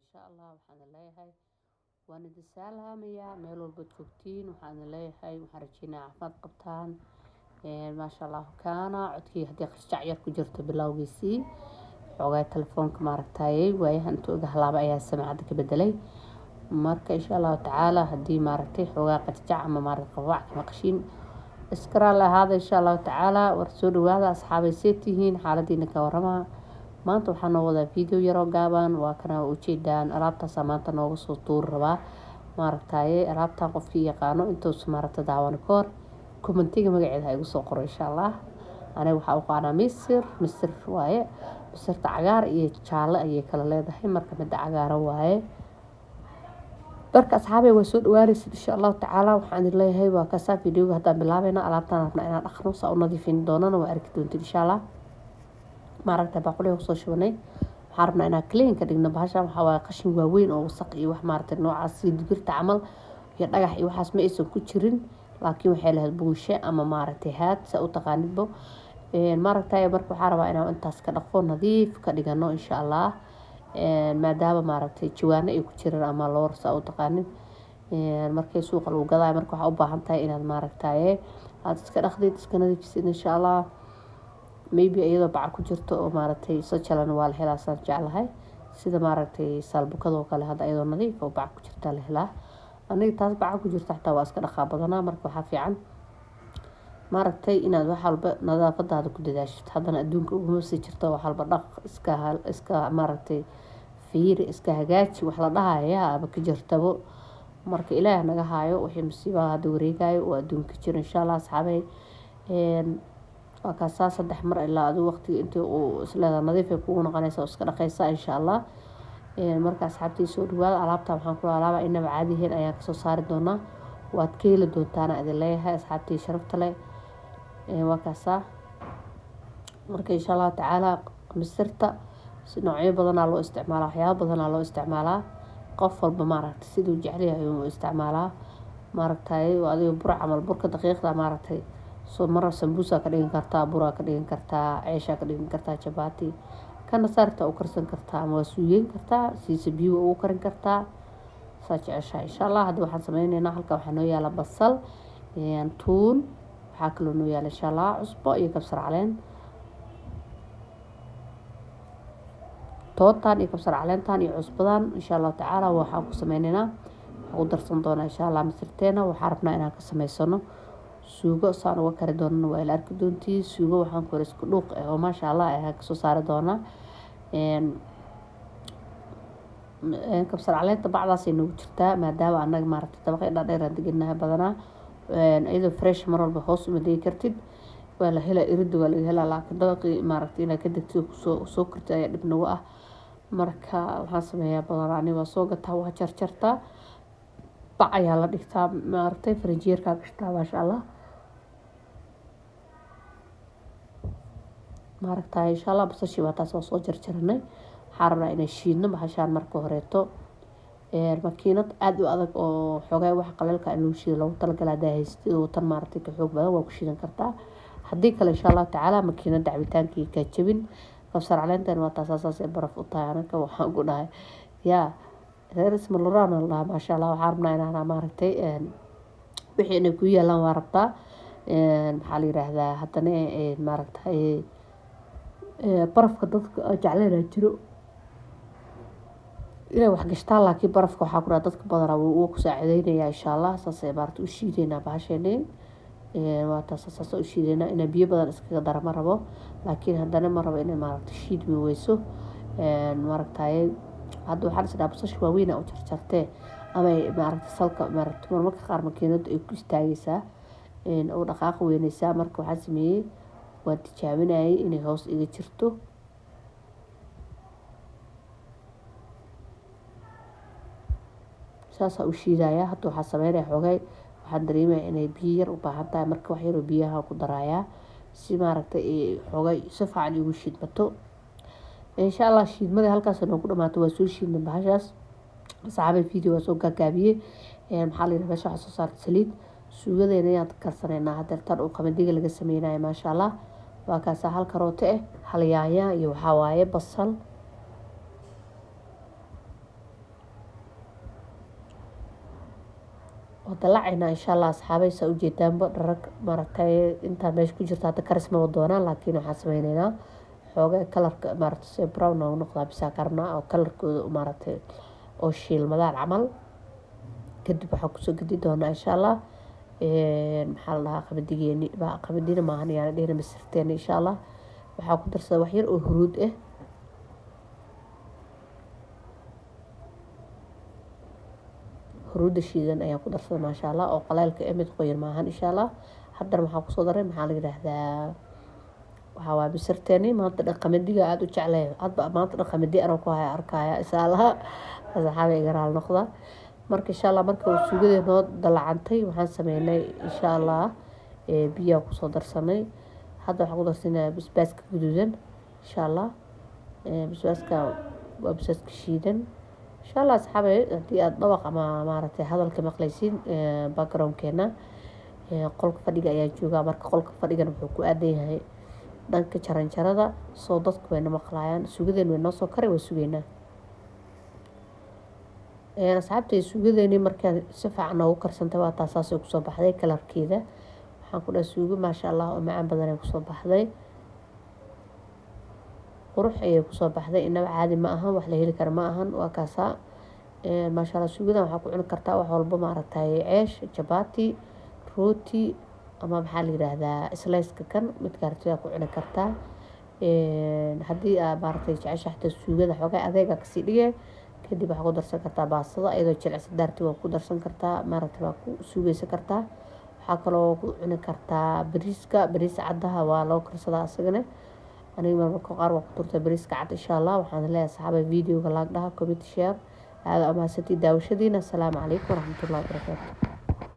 Insha Allah waxaan idin leeyahay, waan idin salaamayaa meel walbaad joogtiin. Waxaan idin leeyahay, waxaan rajeynaya caafimaad qabtaan. Maasha Allah, kaana codkii haddii qashjac yar ku jirto bilowgiisii, xoogaa telefoonka maaragtayay waayahan intuu iga halaabay ayaa samacadda ka bedelay. Marka insha Allahu tacaala haddii maaragtay xoogaa qajjac ama maaragtay qabac kama qashin, iska raalli ahaada insha Allahu tacaala. War soo dhawaada asxaabay, see tihiin? Xaaladiina ka warama. Maanta waxaa noo wadaa video yaroo gaaban. Waa kana ujeedaan, alaabtaasaa maanta nooga soo tuuri rabaa. Maaragtaye alaabtan qofkii yaqaano intuusa maaragta daawan ka hor commentiga magaceeda ha igu soo qoro insha Allah. Aniga waxaa u qaanaa misir, misir waaye. Misirta cagaar iyo jaalle ayay kala leedahay, marka midda cagaaran waaye. Marka asxaabay, waa soo dhawaanaysid insha Allahu tacaala. Waxaan idin leeyahay, waa kaasaa videoga haddaan bilaabayna. Alaabtaan rabna inaan dhaqno, saa u nadiifin doonana waa arki doontid insha Allah. Maaragta baaquliga kusoo shubanay, waxaan rabnaa inaan clean ka dhigno bahashan. Waxaa waaye qashin waaweyn oo wasaq iyo wax maaragtay noocaas, sida dibirta camal iyo dhagax iyo waxaas ma aysan ku jirin, laakiin waxay lahayd buunshe ama maaragtay haad, saa u taqaanidbo maaragtay. Marka waxaa rabaa inaan intaas ka dhaqo, nadiif ka dhigano insha Allah, maadaama maaragtay jawaano ay ku jiraan ama loor, saa u taqaanid, markay suuqa lagu gadaayo. Marka waxaa u baahan tahay inaad maaragtaye aada iska dhaqdid, iska nadiifisid insha Allah. Maybe iyadoo baca ku jirto oo maaragtay sajalan waa la helaa, saan jeclahay, sida maaragtay saalbukadoo kale. Hadda iyadoo nadiif oo baca ku jirtaa la helaa. Aniga taas baca ku jirta xataa waa iska dhaqaa badanaa. Marka waxaa fiican maaragtay inaad wax walba nadaafadaada ku dadaashid. Haddana adduunka uguma sii jirto wax walba dhaq, iska maaragtay fiiri, iska hagaaji wax la dhahaya aba ka jirtabo. Marka Ilaah naga haayo wixii musiibaha hadda wareegayo oo adduunka jiro insha Allah. Asxaabay, waa kaasaa 3 mar ilaa adigu waqtiga intii uu isleedahay nadiif ay kugu noqonaysa oo iska dhaqaysa insha Allah. Marka asxaabtii, soo dhawaada. Alaabta waxaan ku alaaba inaba caadihiin ayaan kasoo saari doonaa, waad ka heli doontaana idin leeyahay asxaabtii sharafta leh. Waa kaasaa. Marka insha Allahu tacaala misirta si noocyo badanaa loo isticmaalaa, waxyaabo badanaa loo isticmaalaa. Qof walba maaragtay siduu jecel yahay ayuu u isticmaalaa. Maaragtay adiga bur camal, burka daqiiqda maaragtay soo mar sambuusa ka dhigan kartaa, buraa ka dhigan kartaa, ceeshaa ka dhigan kartaa, jabaati kana saarta u karsan kartaa, ama waa suugeyn kartaa, siisa biyo ugu karin kartaa, saa jeceshahay insha Allah. Hadda waxaan sameyneynaa, halka waxaa noo yaala basal, tuun, waxaa kaloo noo yaala insha Allah cusbo iyo kabsar caleen. Toontan iyo kabsar caleentan iyo cusbadan insha Allahu tacaala waxaan ku sameyneynaa, waxaan ku darsan doonaa insha Allah misirteena. Waxaan rabnaa inaan ka sameysano suugo, saan uga kari doonana waa ila arki doontii. Suugo waxaan ku isku dhuuq ah oo maasha Allah ayaan kasoo saari doonaa. Kabsar caleenta bacdaasay noogu jirtaa, maadaama annaga maaragtay dabaqyo dhaadheer aan deganahay badanaa, iyadoo fresh mar walba hoos uma degi kartid. Waa la helaa, irida waa laga helaa, laakiin dabaqii maaragtay inaad ka degtid kusoo soo kortid ayaa dhib nagu ah. Marka waxaan sameeyaa badanaa ani waa soo gataa, waa jarjartaa, bac ayaa la dhigtaa, maaragtay farinjeerkaa gashtaa maasha Allah. Maaragtay insha Allah basashii waa taas, waa soo jarjaranay. Waxaan rabnaa inaan shiidno bahashaan. Marka horeeto makiinad aada u adag oo xoogaa wax qaleelka in lagu shiido loogu talagalay haddaa haystid oo tan maaragtay ka xoog badan, waa ku shiidan kartaa. Haddii kale insha Allahu tacaala makiinada cabitaankii kaa jabin. Kabsar caleentan waa taas, saas ay baraf u tahay. Anaka waxaan ku dhahay yaa reer Ismaluraan la dhahaa maasha Allah. Waxaan rabnaa inaan maaragtay wixii inay ku yaalaan waa rabtaa, maxaa la yiraahdaa, haddana maaragtay barafka dadka jecleynaa jiro inay wax gashtaan, laakiin barafka waxaa ku dhaha dadka badanaa wuu ku saacideynayaa insha Allah. Saasay maaragtay u shiideynaa bahasheeni. Waa taas, saas u shiideynaa. Inaa biyo badan iskaga dara ma rabo, laakiin haddana ma rabo inay maaragtay shiidmi weyso. Maaragtay hadda waxaan is dhahaa basasha waaweyn u jarjartee ama maaragtay salka maaragtay marmarka qaar makiinada ay ku istaagaysaa oo dhaqaaq weyneysaa. Marka waxaan sameeyey, waan tijaabinayay inay hoos iga jirto. Saasaa u shiidayaa. Hadda waxaa sameynaya, xoogay waxaan dareemaya inay biyo yar u baahan tahay. Marka wax yaroo biyaha ku darayaa si maaragtay xoogay si fiican igu shiidmato insha Allah. Shiidmada halkaas noogu dhamaato, waa soo shiidnay bahashaas asxaabay. Video waa soo gaagaabiyey. Maxaa la yidhaha, meesha waxaa soo saartay saliid. Suugadeena ayaan karsanaynaa hadeertaan oo qamadiga laga sameynayo maasha Allah. Waa kaasaa, hal karooto ah, hal yaanya iyo waxaa waaye basal. Waa dalacaynaa insha Allah asxaabay. Saa ujeedaanba, dharag maaragtay intaa meesha ku jirta hadda karis maba doonaan, laakiin waxaan sameyneynaa xoogaa colorka maaragtay si brown noogu noqdaa bisaa karnaa oo colorkooda maaragtay oo shiilmadaan camal. Kadib waxaan kusoo gedi doonaa insha Allah, maxaa la dhahaa, qamadigeeni. Qamadina maahan yaana dhehna, misirteeni insha Allah. Waxaa ku darsaday wax yar oo huruud ah. Huruudda shiidan ayaan ku darsaday, maasha Allah, oo qaleelka eh, mid qoyan maahan insha Allah. Haddana waxaan kusoo daray, maxaa la yidhaahdaa, waxaa waa misirteeni. Maanta dhan qamadiga aada u jeclay, hadba maanta dhan qamadi anoo ku haya arkaya insha Allah. Asxaabi, iga raali noqda. Marka insha Allah marka uu suugadii noo dalacantay, waxaan sameynay insha Allah biyaa kusoo darsanay. Hadda waxaan ku darsanaya basbaaska guduudan insha Allah. Basbaaska waa basbaaska shiidan insha Allah. Asxaabe, haddii aada dhawaq ama maaragtay hadalka maqlaysiin backgroundkeena, qolka fadhiga ayaa joogaa. Marka qolka fadhigana wuxuu ku aadan yahay dhanka jaranjarada, soo dadku wayna maqlayaan. Suugadeen way noo soo karay, waa sugeynaa asxaabtay. Suugadeeni markaa si fiican noogu karsantay, waa taas, saasay kusoo baxday colorkeeda. Waxaan ku dhahay suugo maasha Allah oo macaan badan ay kusoo baxday, qurux ayay kusoo baxday, inaba caadi ma ahan, wax la heli kara ma ahan. Waa kaasaa, maasha Allah. Suugadan waxaa ku cuni kartaa wax walba, maaragtay, ceesh, jabaati, rooti ama maxaa la yiraahdaa, sliceka kan midka aragtida ku cuni kartaa. Haddii aa maaragtay jecesha xataa suugada xoogaa adeega kasii dhigay, kadib waxaa ku darsan kartaa baastada iyadoo jilicsan daarti, waa ku darsan kartaa, maaragtay, waa ku suugeysan kartaa. Waxaa kaloo ku cuni kartaa bariiska, bariis caddaha waa loo karsadaa isagana. Aniga marmarka qaar waa ku turtaa bariiska cad insha Allah. Waxaan leeyahay asxaaba, videoga like dhaha, comment, share. Aada umahadsantii daawashadiina. Asalaamu calaykum waraxmatullahi wabarakaatu.